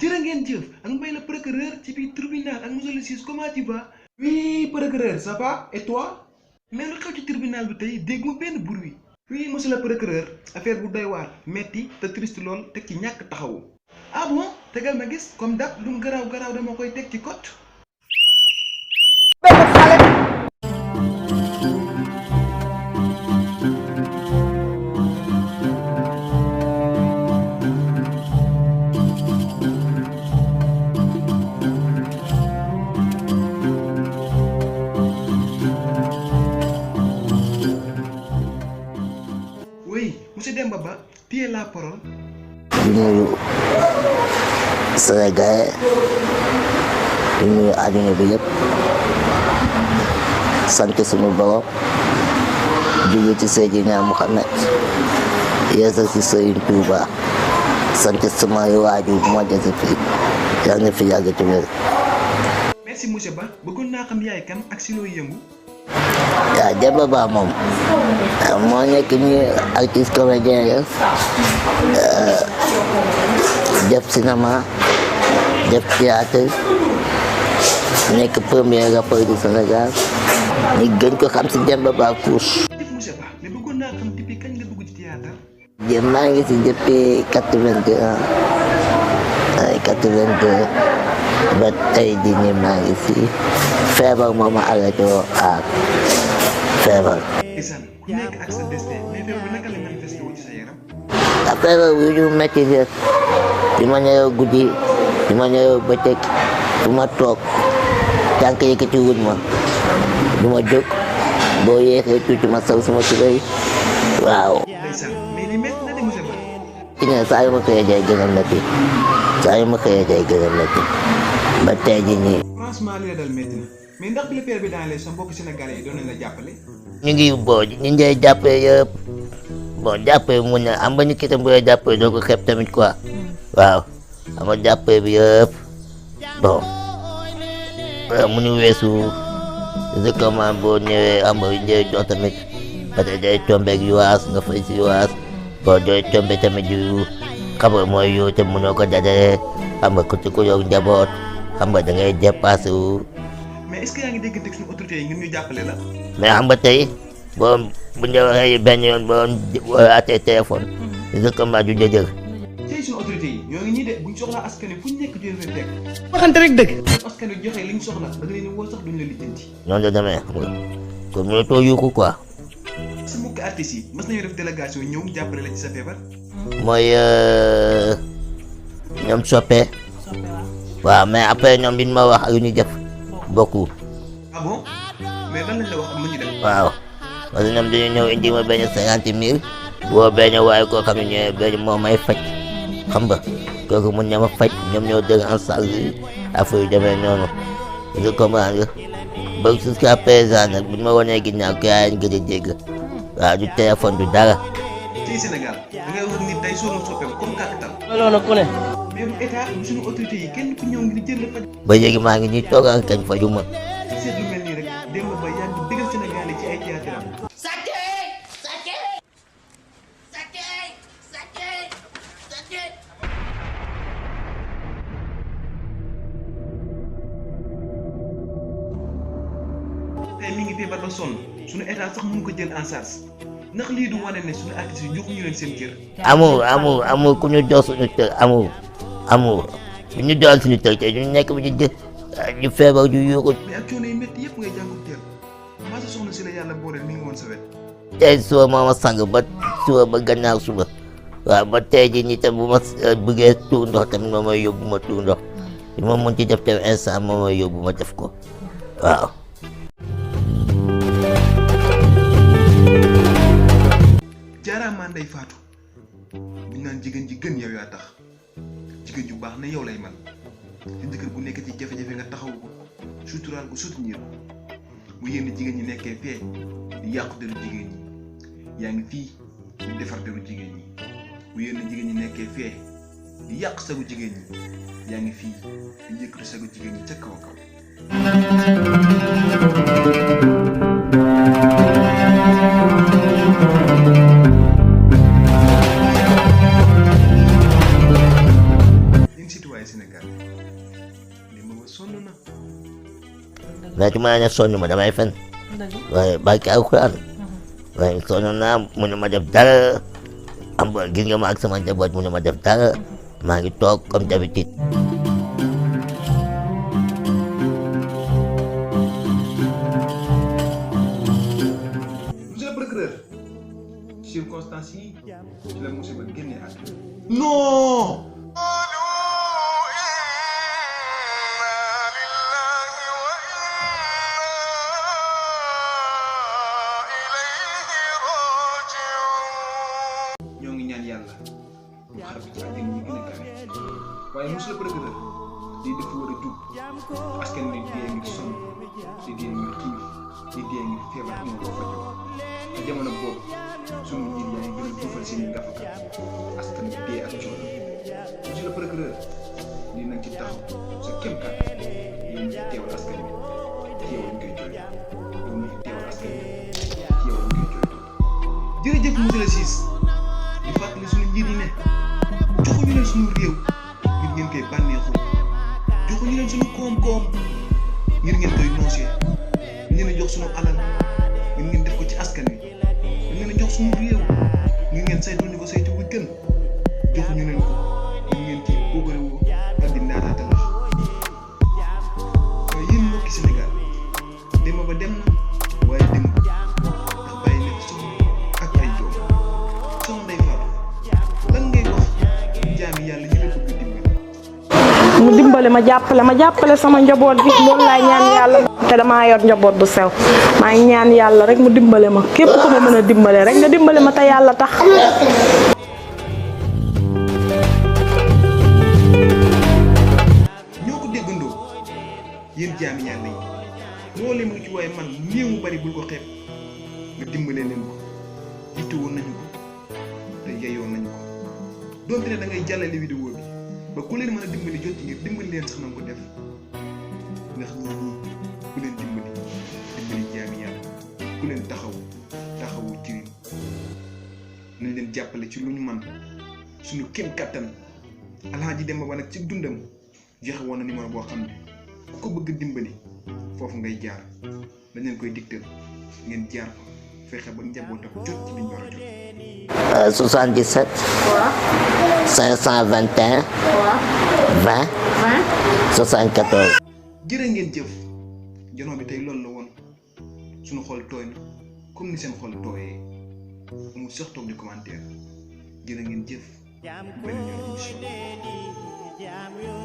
jërë ngeen jëf ak mbay la procureur ci biir tribunal ak monsieur le juge comment tu vas. oui procureur ça va et toi. mais lu xew ci tribunal bi tey dégg ma benn bruit. oui monsieur le procureur affaire bu doy waar metti te triste lool teg ci ñàkk taxawu. ah bon tegal ma gis comme dab lu mu garaaw garaaw dama koy teg ci kot. oui monsieur Demba Ba tiens la parole. di nuyu Sénégal di nuyu àdduna bi yëpp sant sunu borom jóge ci Seydina Muhammad yeesal ci Sëriñ Tuuba sant sama waajur moo dese fi yal na fi yàgg ci wér. merci monsieur Ba bëggoon naa xam yaay kan ak si looy yëngu. waaw Demba Ba moom moo nekk nii artiste comédien ya def cinéma def théâtre nekk premier rappeur du Sénégal ñu gën ko xam ci Demba Ba Couche. jëf monsieur Ba mais bëggoon naa xam depuis kañ nga dugg ci théâtre. maa ngi ci depuis 82 ans ay 82 ba tey jii nii maa ngi ci feebar moo ma arrêté woo ak feebar. Isaan ku nekk ak sa destin mais feebar bi naka la manifesté wu ci sa yaram. feebar bi ñu métti di ma ñëw guddi di ma ñëw bëccëg fu ma toog tànk yëkkati wuñ ma du ma jóg boo yéexee tuuti ma saw suma tubéy waaw. ndeysaan mais li métti na de monsieur Ba. ci ne saa yu ma xëyee day gën a métti saa yu ma xëyee day gën a métti ba tey jii nii. franchement li la dal métti na mais ndax bi la père bi daaneel sa mbokk sénégalais yi doon nañ la jàppale. ñu ngi boo ñu ngi jàppee yëpp bon jàppee mu ne am ba ñu kii tam bu jàppee doo ko xeeb tamit quoi waaw am nga jàppee bi yëpp bon mu ñu weesu je comment boo ñëwee am nga ñëwee jox tamit parce que day tombeeg yuwaas nga fay si yuwaas bon day tombe tamit yu xam nga mooy yow te mënoo ko dajale xam nga ku ci ko yow njaboot xam nga da ngay dépassé wu. mais est-ce que yaa ngi dégg suñu autorités yi ngir ñu jàppale la. mais xam nga tey boo bu ñu waxee benn yoon boo atee téléphone. je comment du jëjël. tey suñu autorités yi ñoo ngi ñii de buñ soxlaa askan wi fu ñu nekk jël fee fekk. waxante rek dëgg. askan wi joxe liñ soxla da nga leen woo sax duñ la lijjanti. noonu la demee xam nga kon mënoo too yuuxu quoi. sa mbokk artistes yi mas nañu def délégation ñëw jàppale la ci sa feebar. mooy ñoom soppe waaw mais après ñoom bi ñu ma wax ak yu ñu def bokku. ah bon mais lan lañ la wax am na ñu def. waaw parce que ñoom dañu ñëw indi ma benn 50 000 boo benn waaye koo xam ne ñooy benn moo may faj xam nga kooku mun na ma faj ñoom ñoo dëgg en charge affaire yu demee noonu je comprends nga ba jusqu'à présent nag bu ñu ma wanee ginnaaw kii yaa ngi gën a dégg waaw du téléphone du dara. ci Sénégal da ngay wax nit day soog a soppeeku comme kàkkatal. loolu nag ku ne. mais bu état bu suñu autorités yi kenn ku ñëw ngir jël la faj. ba léegi maa ngi nii toog ak kañ faju ma. seet lu mel nii rek Demba Ba yaa ngi dëggal Sénégal ci ay théâtre am. tey mi ngi feebar ba sonn suñu état sax mënu ko jël en charge ndax lii du wane ne suñu artistes yi joxuñu leen seen cër. amul ku ñu jox suñu tër amul bu ñu joxal suñu tër tey ñu nekk bi ñu feebar ju yuuxu. mais ak coono yu métti yëpp ngay jànkuwanteel maa sa soxna si la yàlla booleel mi ngi woon sa wet. tey suba moo ma sang ba suba ba gannaaw suba waaw ba tey jii nii tam bu ma bëggee tuur ndox tamit moom mooy yóbbu ma tuur ndox li ma mën ci def tamit instant moom mooy yóbbu ma def ko waaw. jaaraamaa Ndeye Fatou buñ naan jigéen ji gën yow yaa tax jigéen ju baax ne yow lay man ci jëkkër bu nekk ci jafe-jafe nga taxaw ko suturaal ko soutenir ko bu yenn jigéen ñi nekkee fee di yàqu deru jigéen ñi yaa ngi fii di defar deru jigéen ñi bu yenn jigéen ñi nekkee fee di yàq sagu jigéen ñi yaa ngi fii di yëkkati sagu jigéen ñi ca kaw a kaw. waaye Sénégal li ma sonn na. mais ci maa ne sonn ma damay fen waaye barke alxuraan waaye sonn naa mënu ma def dara am ba gis nga ma ak sama njaboot mënu ma def dara maa ngi toog comme d'habitude. Monsieur le procureur circonstances yi ci la musiba génne ak non. ñoo ngi ñaan yàlla mu xar bi ci àddina ñi gën a kawe waaye monsieur le procureur lii dafa war a jub askan wi dee ngi sonn di dee ngi xiif di dee ngi feebar amul ko fajoo te jamono boobu sunu njiit yaa ngi gën a duufal seen i gafaka askan wi dee ak coono monsieur le procureur lii nañ ci taxaw sa kéem kàttan yow mi fi teewal askan wi ci yow lañ koy jooy yow mi fi teewal askan wi ci yow lañ koy jooy jërëjëf monsieur le juge di fàttali suñu njiit yi ne joxuñu leen suñu réew ngir ngeen koy bànneexu joxuñu leen suñu koom-koom ngir ngeen koy noosee dañ leen a jox suñu alal ngir ngeen def ko ci askan wi dañ leen a jox suñu réew ngir ngeen saytul ñu ko saytu bu gën joxuñu leen ko ngir ngeen ciy boobarewoo ak di naataatal waaye yéen mbokki Sénégal dem ba dem na waaye dem ndax bàyyi nekk soxna ak ay doom soxna Ndeye Fatou lan ngay wax jaami yàlla yi la bëgg dimbali. mu dimbale ma jàppale sama njaboot bi loolu laay ñaan yàlla te damaa yor njaboot bu sew maa ngi ñaan yàlla rek mu dimbale ma képp ku ma mën a dimbale rek nga dimbale ma te yàlla tax. ñoo ko déggandoo yéen jaami yàlla yi moo leen lu ci waaye man néew mu bari bul ko xeeb nga dimbale leen ko yittewoo nañu ko te yeyoo nañu ko donte ne da ngay jàllale vidéo bi ba ku leen mën a dimbali jot ci ngir dimbali leen sax na nga ko def ndax ñii ku leen dimbali jaami yàlla ku leen taxawu jirim nañ leen jàppale ci lu ñu man suñu kéem kattan Alaaji Demba Ba nag ci dundam joxe woon na numéro boo xam ne ku ko bëgg dimbali foofu ngay jaar dañ leen koy digtal ngeen jaar ko fexe ba njabootam jot ci liñ war a jot. 77. waaw. 521. waaw. 20. 74. jërë ngeen jëf janoo bi tey loolu la woon suñu xol tooy na comme ni seen xol tooyee amul sax toog di commentaire jërë ngeen jëf beneen yoon incha allah.